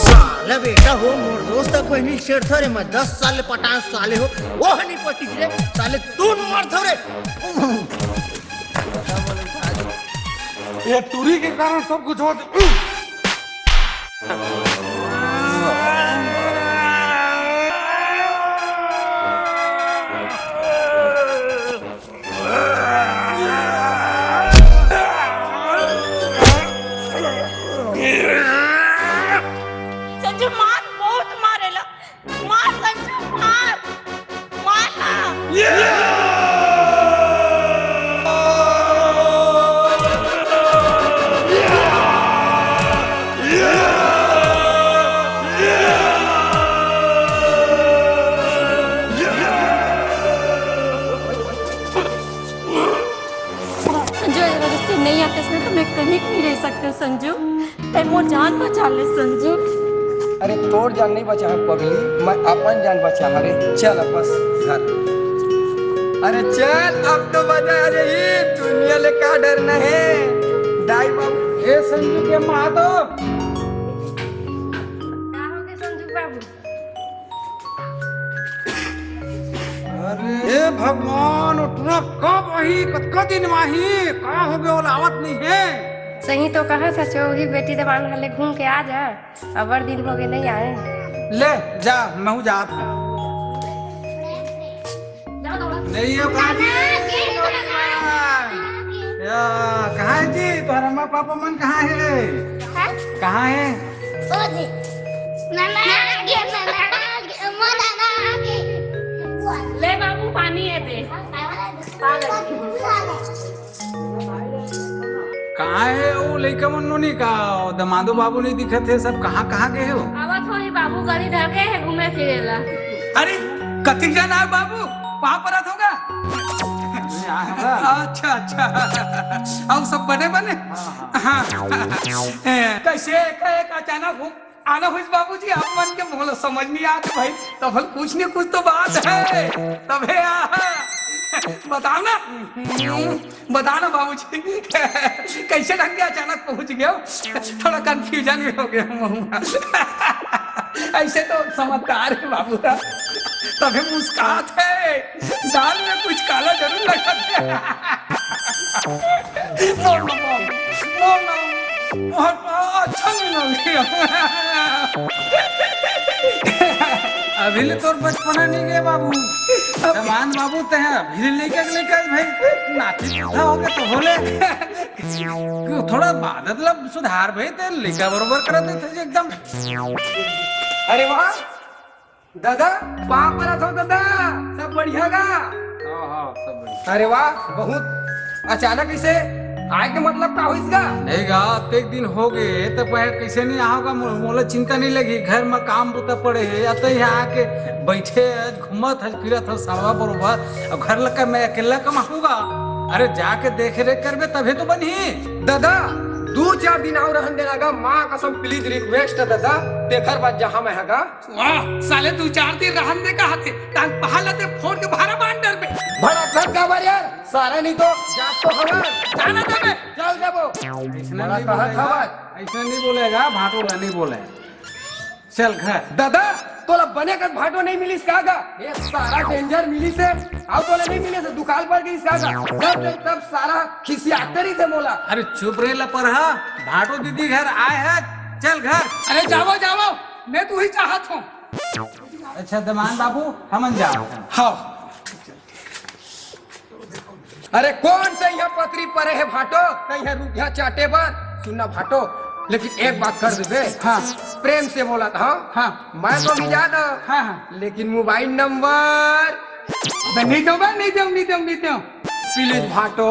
साला बेटा हो, मोर दोस्त के बहिनी छेड़थो रे, मैं दस साल ले पटान साले हो, वो नहीं पटिस रे, साले तू न मरथो रे। ये टूरी के कारण सब कुछ होत। संजू मार, बहुत मारेला। मार संजू, मार। मार ना। सकते संजू, ते मोर जान बचा ले संजू। अरे तोर जान नहीं बचा है पगली, मैं अपन जान बचा है रे। चल बस घर। अरे चल अब तो बजा, अरे ये दुनिया ले का डरना है। दाई बाबू, ए संजू के माँ तो। का हो गए संजू बाबू? अरे हे भगवान, ओटरा कब आही? कतका दिन म आही? का हो गयो, लावत नहीं है? सही तो कहा सचो, वही बेटी दबान हले घूम के आ जा। अबर दिन हो गए नहीं आए। ले जा, महू जात हूँ। नहीं हो काजी। या, कहाँ है जी? तोहर अम्मा पापा मन कहाँ है? हाँ? कहाँ है? ओ जी। नाना आगे, नाना आगे, अम्मा नाना आगे। ले बाबू, पानी है दे। पागल। कहाँ है वो लइका मन नोनी का? दमादो बाबू नहीं दिखत है, सब कहाँ, कहाँ गए हो? आवत होही बाबू, गाड़ी धर के है घूमे फिरे ला। अरे, कतिक जन आए बाबू? पाँव परत होगा? अच्छा, अच्छा। अउ सब बने, बने? हाँ। ए, कैसे, एकाएक अचानक हो आना होइस बाबूजी, आप मन के मोला समझ नहीं आत भाई, तब कुछ नहीं कुछ तो बात है, तबे आ, बताओ ना, बताओ ना बाबूजी, कैसे ढंग के अचानक पहुंच गए हो? थोड़ा कन्फ्यूजन में हो गया हूँ। ऐसे तो समझदार है बाबू साहब, तबे मुस्कात है, दाल में कुछ काला जरूर लगा दिया। बोल ना बाबू, बोल ना। बहुत अच्छा नहीं लग रहा। अभी ले तोर बचपना नहीं गए बाबू। जवान बाबू ते हैं, अभी ले लेके, लेके भाई नाती बूढ़ा हो गए तो बोले। क्यों थोड़ा आदत ला सुधार भाई, ते लेका बरोबर कर देते जी एकदम। अरे वाह, दादा, पाँव परत हो दादा, सब बढ़िया गा? हाँ, हाँ, सब बढ़िया। अरे वाह, बहुत अचानक इसे आए के मतलब का होइस गा? नहीं गा, अतेक दिन हो गए, तो पहले कैसे नहीं आओगा, मो-, मोला चिंता नहीं लगी, घर में काम बुता पड़े है, या तो यहाँ आके बैठे है, घूमत है, फिरत है, सड़वा बरोबर, अब घर लगा मैं अकेला कमाऊंगा, अरे जाके देख रेख करबे तभी तो बनही। दादा, दू चार दिन और रहन देना गा, माँ कसम please request है दादा, तेखर बाद जहाँ मैं हगा। वाह, साले दू चार दिन रहन दे कहा थे, तान पहाड़ लते फोड़ के भारा बांध डर बे। भड़क धर काबर यार, सारा नहीं तो जात तो हवन। जाना दे बे। चल देबो। ऐसने बड़ा नहीं कहत बोलेगा, हवन। ऐसने नहीं बोलेगा, भाटो ला नहीं बोले। चल घर। दादा, तोला बने कर भाटो नहीं मिलिस का गा? ये सारा danger मिलिस है। आओ तोला नहीं मिलिस है, दुकाल पर गई का गा? जब देख तब सारा खिसियात रही थे मोला। अरे चुप रे लपरहा, भाटो दीदी घर आए है, चल घर। अरे जावो, जावो, मैं तो वही चाहत हूँ। अच्छा दमान बाबू, हमन जावत हन। हाँ। अरे कौन से यहाँ पतरी परे है भाटो, कहीं है रुपया चाटे बर? सुनना भाटो, लेकिन एक बात कर देबे। हाँ। प्रेम से बोला था। हाँ। मैं तो भी जाना। हाँ, हाँ। लेकिन मोबाइल नंबर। अबे नहीं दो बे, नहीं दो, नहीं दो, नहीं दो। Please भाटो,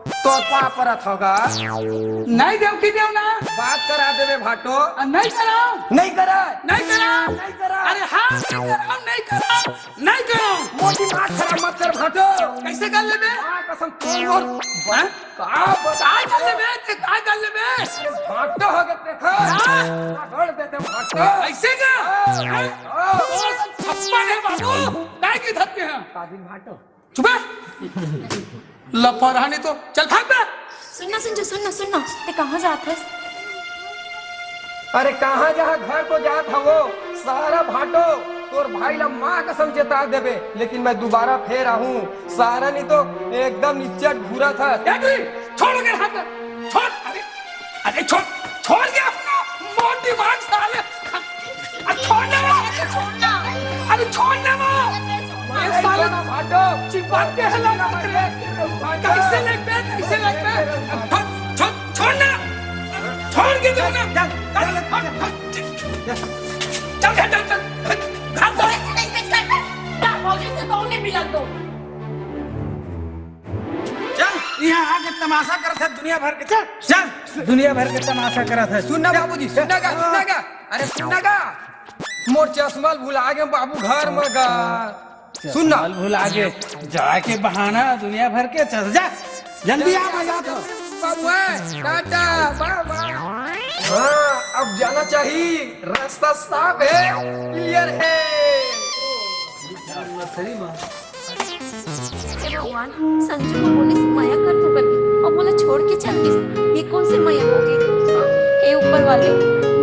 तो पाँव परत होगा। नहीं देव की देव ना। बात करा देबे भाटो। आ, नहीं कराओ। नहीं करा। नहीं करा। नहीं करा। अरे हाँ, नहीं कराओ, नहीं कराओ, नहीं कराओ। मोटी बात खराब मत कर भाटो। कैसे कर लेबे? हाँ, कसम तोड़ मोर। हाँ? का बता? का कर लेबे? ते का कर लेबे? भाटो हो गए देखो। हाँ। रगड़ देते भाटो। ऐसे का? हाँ। हाँ। हाँ। तो सब छप्पन है बाबू। काय की धरते हैं? काबिल भाटो। चुप है। लफड़ा नहीं तो चल भाग बे। सुन ना संजू, सुन ना, सुन ना, ते कहाँ जात हस? अरे कहाँ जहाँ घर तो जात हवो, सारा भाटो तोर भाई ला माँ कसम चेता देबे, लेकिन मैं दोबारा फेर आहूँ, सारा नहीं तो एकदम इज्जत घूरा था। ए तू, छोड़ के हाथ, छोड़, अरे अरे छोड़, छोड़ दे अपना मोटी बात साले। अरे छोड़ दे वो। अरे छोड़ दे वो। ये साले भाटो। चिपक के हला मत रे। कैसे लग गए, कैसे लग गए? छोड़, छोड़, छोड़ ना। छोड़ के दो ना। चल, चल, चल, चल। चल, चल, चल, चल। घर तो ऐसे नहीं, ऐसे नहीं। ना, मौजी से तो उन्हें मिलन दो। चल, यहाँ आके तमाशा करत है दुनिया भर के। चल, चल, दुनिया भर के तमाशा करत है। सुनना बाबूजी, सुनना का, सुनना का? अरे सुनना का? मोर चश्मा भुला गे बाबू घर में गा। सुनना। चश्मा भुला गे, जाके बहाना दुनिया भर के। चल जा, जल्दी आ, मैं जात हूँ। बाबू है, टाटा, बाय बाय। चाही, रास्ता साफ हे, क्लियर हे। सही बात। हे भगवान, संजू मोर से मया करथों कहिके अउ मोला छोड़ के चल दिस। ये कोन से मया होगे? हे ऊपर वाले,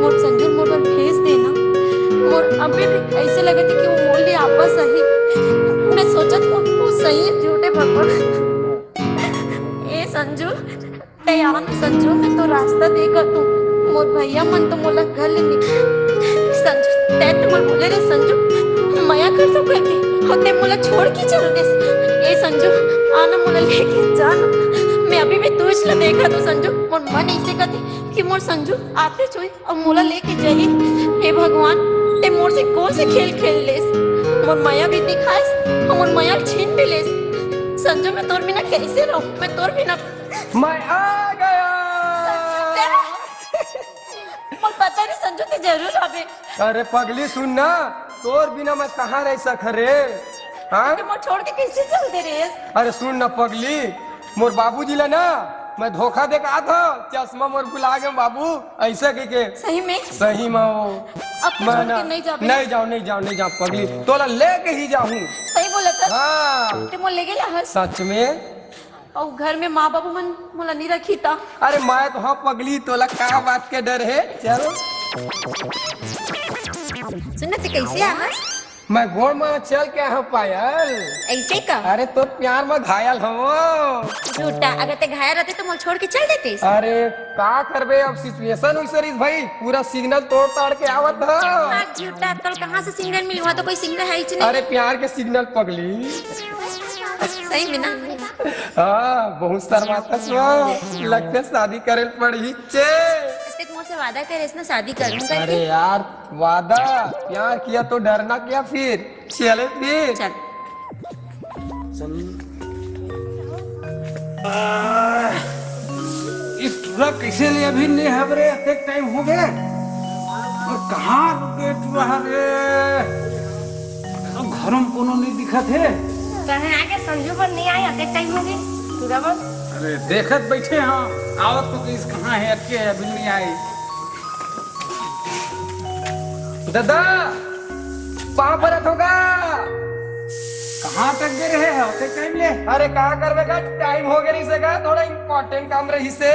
मोर संजू मोर बर भेज देना। मोर अभी भी अइसे लगथे कि वो मोर लिए आपस आही। मैं सोचत हूँ, वो सही हे, झूठ हे भगवान। ए संजू, तैं आ ना संजू, मैं तो रास्ता देखत हूँ। मोर भैया मन तो मोला घर ले निकल। संजू, तैं तो मोला बोले रहे संजू, मया करथों कहिके, अउ तैं मोला छोड़ के चल देस। ए संजू, आ ना मोला लेके जा ना। मैं अभी भी तुझ ला देखत हूँ संजू, मोर मन अइसे कथे कि मोर संजू आतेच होही अउ मोला लेके जाही। हे भगवान, तैं मोर से कोन से खेल खेल लेस? मोर मया भी दिखाएस, अउ मोर मया छीन भी लेस। संजू, मैं तोर बिना कइसे रहूं? मैं तोर बिना मैं आ गया। मोर पता नहीं संजू, तैं जरूर आबे। अरे पगली सुन ना, तोर बिना मैं कहाँ रह सकत हंव रे? हाँ? तैं मोर छोड़ के कइसे चल दे रे? अरे सुन ना पगली, मोर बाबूजी ला ना मैं धोखा दे के आत हंव, चश्मा मोर भुला गे बाबू, अइसे कहिके। सही में? सही में वो। अब तो मैं छोड़ ना, के नहीं जाबे। नहीं जांव, नहीं जांव, नहीं जांव पगली, तोला लेके ही जाहूं। सही बोलत हस? हाँ। तैं मोला लेगे ला हस? सच में। अउ घर में माँ बाबू मन मोला नहीं रखही ता? अरे मैं तो हंव पगली, तोला का बात के डर हे? चल। सुन ना, तैं कइसे आए हस? मैं गोड़ में चल के आए हंव पायल। अइसे का? अरे तोर प्यार में घायल हंव। झूठा, अगर तैं घायल रहते तो मोला छोड़ के चल देते। अरे का करबे, अब situation वैसे रहिस भाई, पूरा signal तोड़ ताड़ के आवत हंव। हाँ, झूठा, तोला कहाँ से signal मिलही? वहाँ तो कोई signal हे ही नहीं। अरे प्यार के signal पगली। सही में ना? हाँ, बहुत शर्माथस वो। लगथे शादी करे ल पड़ही चे। तैं मोर से वादा करे हस ना, शादी करूंगा अरे कहिके। यार, वादा, प्यार किया तो डरना क्या फिर? चले फिर। चल। चल। आह, ए टूरा कइसे ले अभी नइ आय रे? अतेक time होगे अउ कहाँ रुके टूरा रे? अउ घर में कोनो नइ दिखत हे। कहाँ आगे संजू बर नइ आय, अतेक time होगे टूरा बर। अरे देखत बइठे हंव, आवत तो कहिस कहाँ हे, अतेक हे अभी नइ आय। ददा, पाँव परत हंव गा। कहाँ तक गे रहे हव अतेक time ले? अरे का करबे गा, time होगे रहिस हे गा, थोड़ा important काम रहिस हे।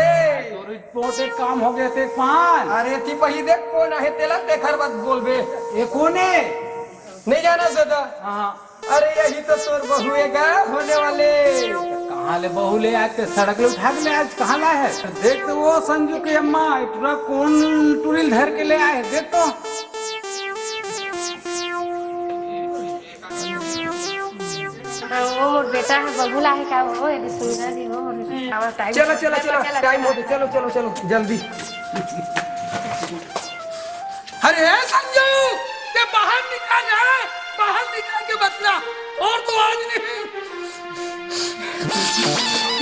तोर important काम होगे ते पान। अरे एती पहिली देख कोन आहे तेला, तेखर बाद बोलबे। ए कोन हे? नइ जानस ददा। हाँ। अरे यही तो तोर बहू हे गा, होने वाले। कहाँ ले बहू ले आय ते, सड़क ले उठा के ले आय, कहाँ लाय हस? देख तो वो संजू के अम्मा, ए टूरा कोन टूरी ल धर के ले आय, देख तो। हाँ, वो मोर बेटा हे, बहू लाय हे का वो, एदे सुंदर हे वो, आवा time चलो, चलो, चलो, चलो, time होगे, चलो, चलो, चलो, जल्दी। अरे ए संजू, तैं बाहर निकल ना, बाहर निकल के बतला, अउ तो आज नहीं।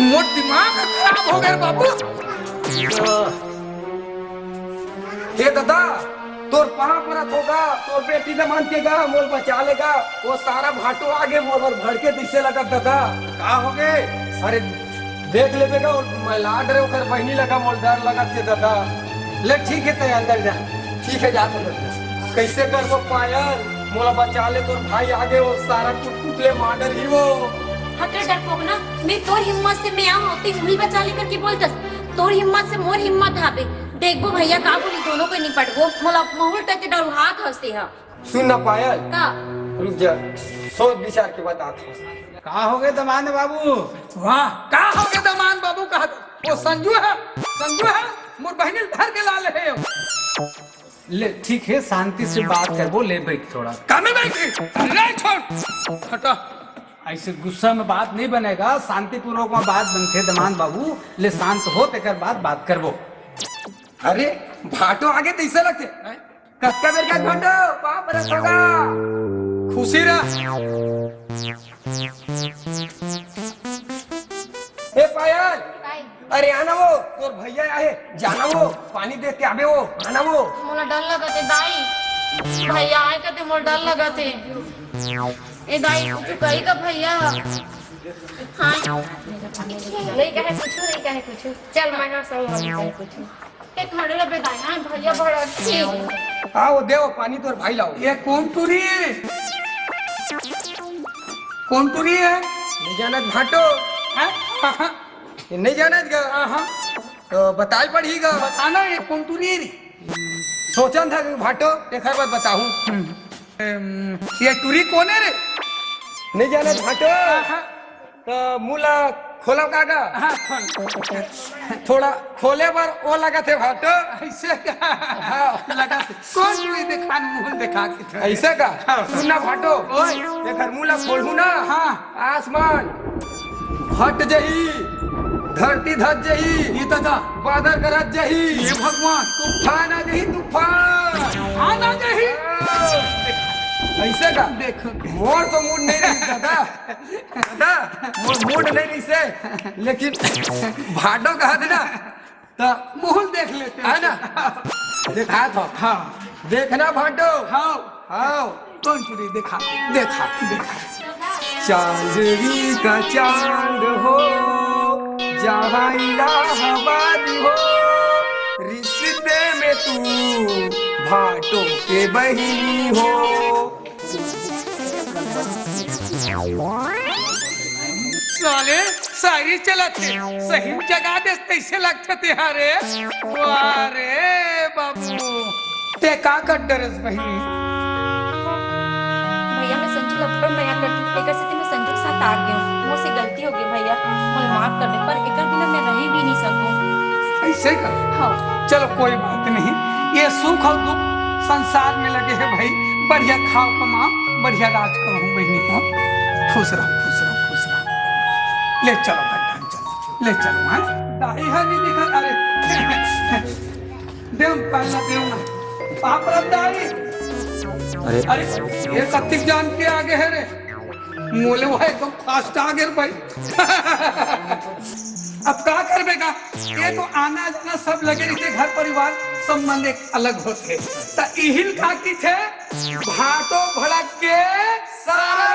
मोर दिमाग खराब होगे बाबू। ए ददा, तोर पाँव परत हंव गा, तोर बेटी दमांद के गा, मोला बचा ले गा। वो सारा भाटो आगे मोर बर भड़के तइसे लगत ददा। का होगे? अरे देख लेबे गा, वो मलाड रे, ओकर बहिनी लगा, मोला डर लगत हे ददा। ले ठीक हे, तैं अंदर जा। ठीक हे, जा तो। कइसे करबो पायल, मोला बचा ले, तोर भाई आगे, वो सारा कुटकुट ले मार डरही वो। हट रे डरपोक ना, मैं तोर हिम्मत से मैं आंव, तैं उही बचा ले कहिके बोलथस। तोर हिम्मत से मोर हिम्मत हावे। देखबो भैया का बोलही, दोनों के निपटबो। मोला महूल तक के डरुहात हस तैं हा। सुन ना पायल। का? रुक जा, सोच विचार के बतात हंव। का होगे दमांद बाबू? वाह, का होगे दमांद बाबू कहत? वो संजू हे, संजू हे, मोर बहिनी ल धर के लाय हे। ले, ठीक हे, शांति से बात करबो, ले बइठ थोड़ा। का में बइठ? ले छोड़, हटा। अइसे गुस्सा में बात नइ बने गा, शांतिपूर्वक में बात बनथे दमांद बाबू, ले शांत हो, तेकर बाद बात करबो। अरे, भाटो आगे तइसे लगथे। कतका बेर का घोटो, पाँव परत हंव गा। खुशी रह। ए पायल, अरे आना वो, तोर भैया आहे, जाना वो, पानी दे के आबे वो, आना वो। मोला डर लगत हे दाई, भैया आय कहिथे मोला डर लगत हे। ए दाई, कुछु कही का भैया? हाँ, नइ कहे कुछु, नइ कहे कुछु। चल, मैं हा संग वाली कहे कुछु। ए, खड़े रह बे दाई, हाँ, भैया भड़कथे। आओ, देव पानी तोर भाई लाओ। ये कोन टूरी हे? कोन टूरी हे? नइ जानत भाटो। हाँ? हाँ, हाँ। ये नइ जानत गा? हाँ, हाँ। तो बताय पड़ही गा। बता ना, ये कोन टूरी हे रे? सोचत हँव भाटो, एकर बाद बताहूँ। हम्म। एम, ये टूरी कोन हे रे? नइ जानत भाटो। हाँ, हाँ। त मुँह ला खोलव का गा? हाँ, खोल। थोड़ा खोले बर ओ लगथे भाटो। अइसे का? हाँ। लगथे। कोन टूरी देखा, मुँह देखा के थोड़ा। अइसे का? हाँ। सुन ना भाटो। ओए। एकर मुँह ला खोलहूँ ना। हाँ। आसमान, फट जही, धरती धस जही। ये दादा। बादर गरज जही। ये भगवान। तूफान आ जही, तूफान। तूफान आ जही। हाँ। अइसे का? देखो। मोर तो मूड नइ रहिस दादा। दादा, मोर मूड नइ रहिसे, लेकिन भाटो कहत ना, त मुँह देख लेते हैं। हे ना? देखात हँव। हाँ। देखना भाटो। हाँ। हाँ। कोन टूरी देखा? देखा, देखा। चांदनी का चांद हो, जहाँ इलाहाबाद हो, रिश्ते में तू भाटो के बहिनी हो। साले, शायरी चलत हे, सही म जगा देस तइसे लगथे तेहा रे। वाह रे बाबू, ते का कर डरेस बहिनी? भैया, मैं संजू ला बड़ मया करथँव, तेकर सेती मैं संजू के साथ आ गेंव। मोर से गलती हो गे भैया, मोला माफ कर दे, पर एकर बिना मैं रह भी नइ सकँव। अइसे का? हाँ। चलो, कोई बात नहीं, ये सुख अउ दुख संसार में लगे हे भाई। बढ़िया खाव कमाव, बढ़िया राज करहू बहिनी हो। खुश रहो, खुश रहो, खुश रहो। ले चलो भाई, चलो, ले चलो। हाँ, दाई हा नइ दिखा, अरे देव पहला देव ना। बाप रे दाई। अरे। अरे, ये कतिक जान के आगे हे रे। मोले वो एकदम fast आ गे भाई। अब का करबे गा? ये तो आना जाना सब लगे रहिथे, घर परिवार संबंध एक अलग होथे। त इही ल का किथे, भाटो भड़क के सारा